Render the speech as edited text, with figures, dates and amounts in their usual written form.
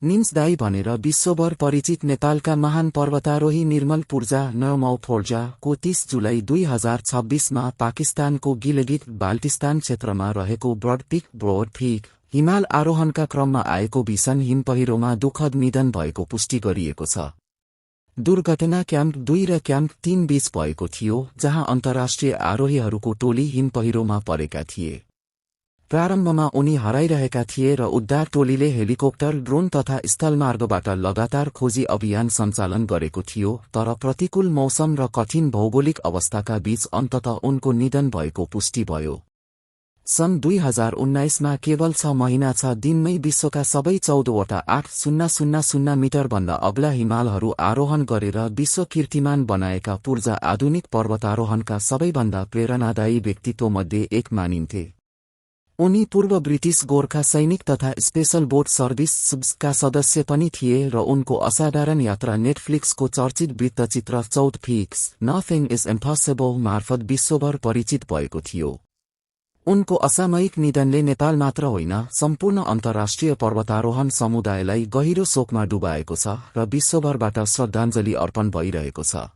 निम्सदाई भनेर विश्वभर परिचित नेपालका महान पर्वतारोही निर्मल पूर्जा नमौफोर्जा को 30 जुलाई 2026मा पाकिस्तानको गिलगिट बाल्टिस्तान क्षेत्रमा रहेको ब्रडपिक ब्रोडपीक हिमाल आरोहणका क्रममा आएको भीषण हिमपहिरोमा दुःखद निधन भएको पुष्टि गरिएको छ। दुर्घटना क्याम्प 2 र क्याम्प 3 बीच भएको थियो, जहाँ अन्तर्राष्ट्रिय आरोहीहरूको टोली हिमपहिरोमा परेका थिए। प्रारम्भमा उनी हराइरहेका थिए र उद्धार टोलीले हेलिकप्टर, ड्रोन तथा स्थलमार्गबाट लगातार खोजी अभियान सञ्चालन गरेको थियो, तर प्रतिकूल मौसम र कठिन भौगोलिक अवस्थाका बीच अन्ततः उनको निधन भएको पुष्टि भयो। सन् 2019मा केवल 6 महिना 6 दिनमै विश्वका सबै 14वटा 8000 मिटरभन्दा अग्ला हिमालहरू आरोहण गरेर विश्व कीर्तिमान बनाएका पूर्जा आधुनिक पर्वतारोहणका सबैभन्दा प्रेरणादायी व्यक्तित्वमध्ये एक मानिन्थे। उनी पूर्व ब्रिटिश गोर्खा सैनिक तथा स्पेशल बोट सर्भिस का सदस्य पनि थिए र उनको असाधारण यात्रा नेटफ्लिक्सको चर्चित वृत्तचित्र 14 फिक्स नथिङ इज इम्पसिबल मार्फत विश्वभर परिचित भएको थियो। उनको असामयिक निधनले नेपाल मात्र होइन, सम्पूर्ण अन्तर्राष्ट्रिय पर्वतारोहण समुदायलाई गहिरो शोकमा डुबाएको छ र विश्वभरबाट श्रद्धाञ्जली अर्पण भइरहेको छ।